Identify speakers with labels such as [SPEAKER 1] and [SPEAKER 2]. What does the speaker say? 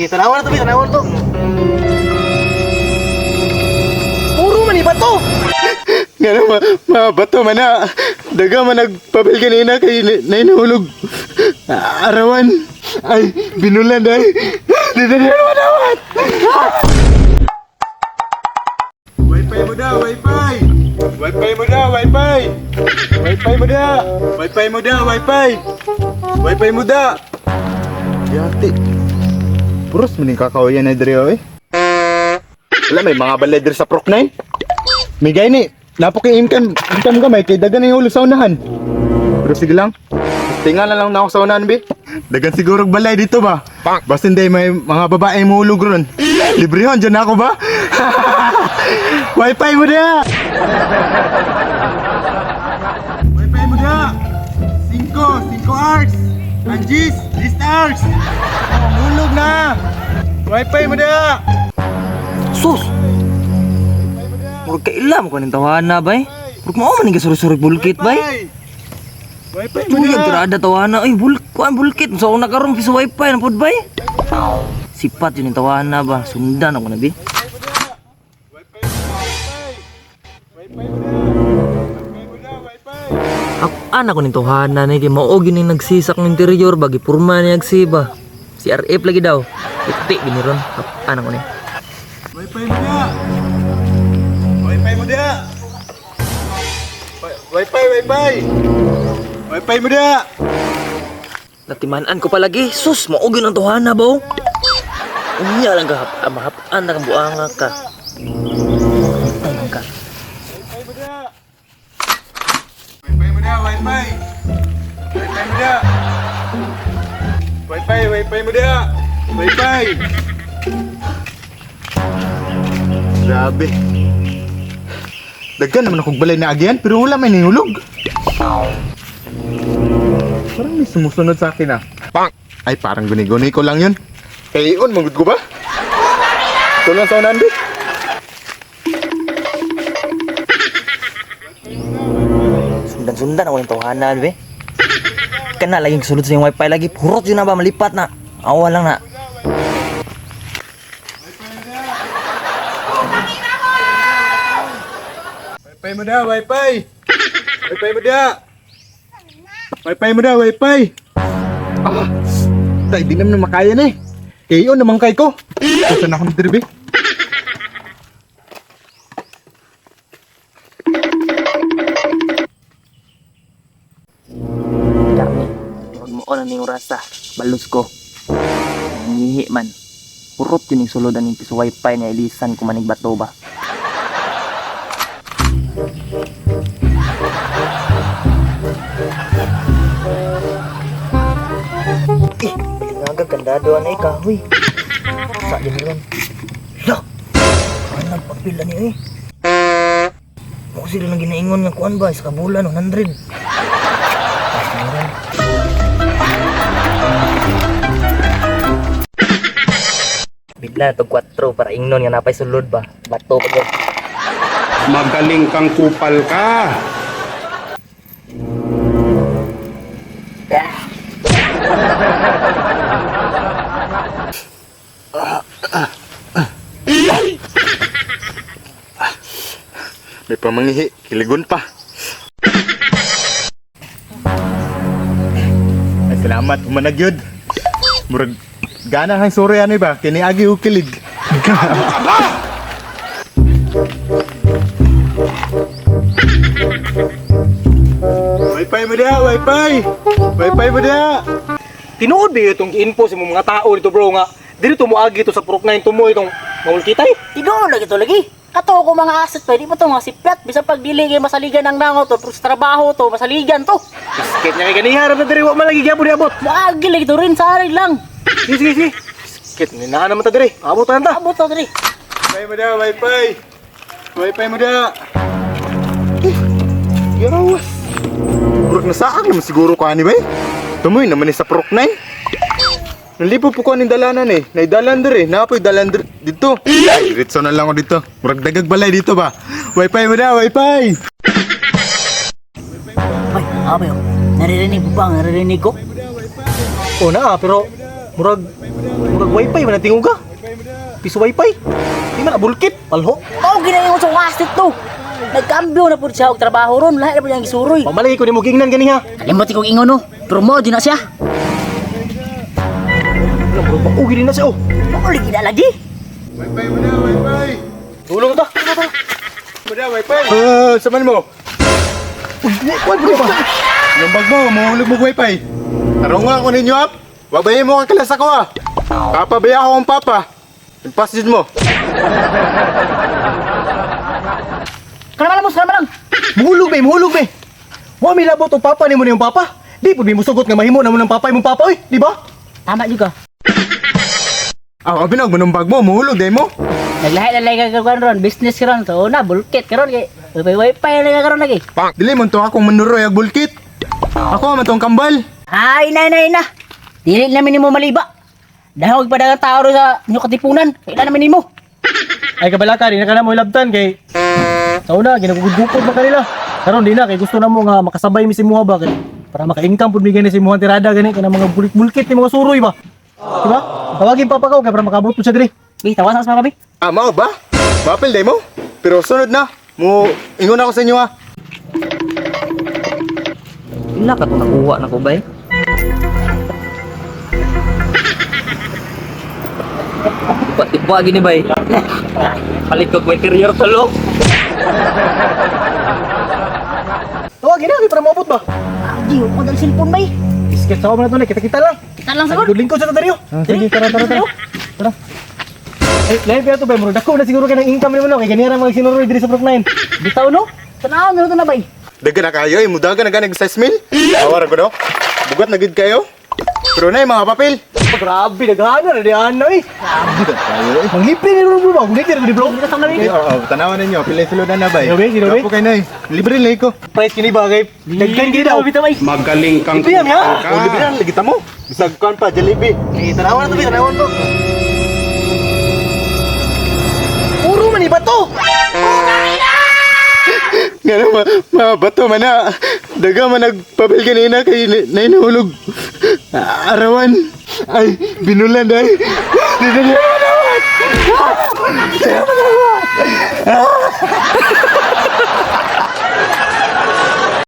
[SPEAKER 1] Tanawa na to, tanawa na to. Puro man iba to.
[SPEAKER 2] Nga na, ma bato man na. Daga man nagpabel kanina kay nainahulog. Arawan. Ay, binulan ay. Di na na madawat. Wifi mo da, wifi. Wifi mo da, wifi. Wifi mo da. Wifi mo da, wifi. Wifi mo da. Yati. Puros mo ning kakawayan na diri oy. Wala may mga balay diri sa Prok 9. May gani, napok yung income, income gamay kay dagan na yung ulo sa unahan. Pero sige lang, tinga na lang na ako sa unahan, bi. Dagan siguro balay dito ba? Basta hindi may mga babae mo ulog ron. Libre yun, dyan ako ba? Wifi mo na! Wifi mo na! 5, 5 hours! Anjis, 10 hours! Hulog na! Wifi mo na!
[SPEAKER 3] Sus! Murag kaila mo kaning tawana bay. Murag mao man ning gasuri-suri bulkit bay.
[SPEAKER 2] Wifi mo
[SPEAKER 3] Tuyag
[SPEAKER 2] na!
[SPEAKER 3] tirada tawana ay bul kuan bulkit sa una karon piso wifi na pud bay. Sipat yun yung tawana ba. Sundan ako na bi. Apan ako ning tawhana ni kay mao gini nagsisak ng interior ba gipurma ni agsiba. Si RF lagi daw. Iti gini ron. Apan ako ni.
[SPEAKER 2] Wifi mo na! Wifi mo na! Wifi, wifi! Wifi mo na!
[SPEAKER 3] Natimanan ko palagi. Sus, mao gyud ang tawhana ba? Oh? Unya lang ka mahapan na kang buanga ka. Ay lang ka.
[SPEAKER 2] Wifi mo na! Wifi mo na, wifi! Wifi mo na! Wifi, wifi mo na! Wifi! Grabe. Daghan naman akong balay na agyan, pero wala may nihulog. Parang may sumusunod sa akin ah. Ay, parang guni-guni ko lang yun. Kay Ion, magod ko ba? Ito lang sa unahan, be.
[SPEAKER 3] Sundan-sundan ako ng tawhana, be. Kana lagi sulod sa yung wifi lagi. Purot yun na ba malipat na. Awa lang na.
[SPEAKER 2] Wifi mo na, wifi! Wifi mo na! Wifi mo na, wifi! Ah, tay, di naman makaya na eh. Kay Ion naman kay ko. Saan ako nagdirbe?
[SPEAKER 3] Dami. Huwag mo na ning rasa. Balos ko. Nangihi man. Purot yun yung sulod ang piso wifi niya ilisan ko manig bato ba. Eh, balingaga kandado anay kahoy. Sa din ron. La! Anang papila niya eh. Mo sila nang ginaingon nga kuan ba sa kabulan 100. Ay, meron. Bigla to 4 para ingnon nga napay sulod ba. Bato pa gyud.
[SPEAKER 4] Magaling kang kupal ka.
[SPEAKER 2] May pamangihi, kiligon pa. Ay, salamat, humanag yun. Murag, gana hang suri ano ba? Kiniagi o kilig. Wifi mo na, wifi! Wifi mo na!
[SPEAKER 1] Tinuod ba itong info sa mga tao dito bro nga. Dito moagi to sa Purok 9 tumoy itong mamulkitay.
[SPEAKER 5] Tinuod lagi to lagi. Kato ko mga asset pwede pa to nga sipyat bisan pag dili kay masaligan ang nangaw to pero sa trabaho to masaligan to.
[SPEAKER 1] Biskit niya kay ganiha ra na diri wa man lagi gyapon niabot.
[SPEAKER 5] Moagi lagi to rin sa arin lang.
[SPEAKER 1] Sige sige sige. Biskit ni naa naman ta diri. Abot ta ta.
[SPEAKER 5] Abot to diri.
[SPEAKER 2] Wifi mo na, wifi! Wifi mo na! Eh, yarawas! Murag nasaak naman siguro ko ani ba eh? Tumoy naman eh sa Prok 9. Nalipo po ko aning dalanan eh. Naidalan dere, napoy dalan dere dito. Ay, diretso na lang ako dito. Murag dagag balay dito ba? Wifi mo na, wifi!
[SPEAKER 5] Ay, abayo. Naririnig mo ba ang naririnig ko?
[SPEAKER 1] O na pero murag Murag wifi man ang tingog ka. Piso wifi. Di man abulkit, palho.
[SPEAKER 5] Mao ginaingon sa akong asset to. Nagkambyo na pud siya og trabaho ron, lahi na pud niyang gisuroy.
[SPEAKER 1] Pamalay ko nimo giingnan gani ha.
[SPEAKER 5] Kalimot ko ingon no, pero mo di na siya.
[SPEAKER 1] Wala murag baugi din na siya oh.
[SPEAKER 5] Mao lagi na lagi.
[SPEAKER 2] Wifi mo na, wifi.
[SPEAKER 1] Tulong ta. Tulong ta.
[SPEAKER 2] Mo na, wifi. Ah, saman mo.
[SPEAKER 1] Uy, bro ba?
[SPEAKER 2] Yung bag mo, mahulog mo wifi. Tarong nga ako ninyo, ap. Wabayin mo ang kalas ako, ah. Papabaya ako ang papa. Impas din mo.
[SPEAKER 5] Kalma lang, boss, kalma lang.
[SPEAKER 1] Muhulog be, muhulog be. Wa mi labot og papa nimo niyong papa. Di pud mi musugot nga mahimo na mo ng papa imong papa oy, di ba?
[SPEAKER 5] Tama jud ka.
[SPEAKER 2] Ah, abi nag bag mo, mahulog day mo.
[SPEAKER 5] Naglahi na lagi ka ron, business karon to na bulkit karon kay wifi wifi na karon lagi.
[SPEAKER 2] Dili man to akong manuroy ag bulkit. Ako man tong kambal.
[SPEAKER 5] Ay na na na. Dili namin nimo maliba. Dahog pa dagang tao ro sa inyo katipunan. Kailan namin nimo.
[SPEAKER 1] Ay kabalaka di na ka na mo ilabtan kay sa una ginagugod-gukod man kanila. Karon di na kay gusto na mo nga makasabay mi si muha ba kay para maka-income pud mi gani si muha tirada gani kanang mga bulik-bulkit ni mga suroy ba. Di ba? Tawagin papa ko kay para makaabot po siya diri.
[SPEAKER 5] Bi, tawasan sa mga bi.
[SPEAKER 2] Ah, mao ba? Mapil day mo. Pero sunod na, mo ingon ako sa inyo ah.
[SPEAKER 3] Ila ka to nakuha na ko bay. Tipa gini bay. Palit ko interior tulog.
[SPEAKER 1] Tawagin na kay para maabot ba.
[SPEAKER 5] Di ko dal cellphone bay.
[SPEAKER 1] Iskit sa man na to na kita-kita lang.
[SPEAKER 5] Kita lang sa
[SPEAKER 1] Lingkod lingkod sa tayo. Sige, tara tara tara. Tara. Ay, lain pa to ba mo? Dako na siguro kay ng income nimo no kay ganira mga sinuroy diri sa Brook 9.
[SPEAKER 5] Bitaw no. Tanaw na to na bay.
[SPEAKER 2] Daga na kayo, eh, mudaga na gani size mil. Awara ko no. Bugat na gid kayo. Pero na yung mga papel.
[SPEAKER 1] Grabe naghana na di ana eh.
[SPEAKER 2] Bugat kayo eh.
[SPEAKER 1] Manglibre ni bro ba? Gulit ni bro.
[SPEAKER 2] Eh, oo, tanawan ninyo, pila yung sulod na bay.
[SPEAKER 1] Sino ba, sino ba?
[SPEAKER 2] Kapo kayo na eh. Libre lang ko.
[SPEAKER 1] Price kini ba kay daghan kini daw.
[SPEAKER 5] Bitaw bay.
[SPEAKER 4] Magaling kang
[SPEAKER 1] Libre yan, ha?
[SPEAKER 4] kupal
[SPEAKER 2] Oh, libre
[SPEAKER 4] ka.
[SPEAKER 2] lang, lagi mo. Bisag kuan pa, Jollibee.
[SPEAKER 1] Eh, tanawan na to, tanawan to. Puro man iba to.
[SPEAKER 2] Nga ma, mga bato man na. Daga man nagpapel kanina kay nainahulog. Ah, arawan. Ay, binulan ay. Di na niya manawat. Di na manawat.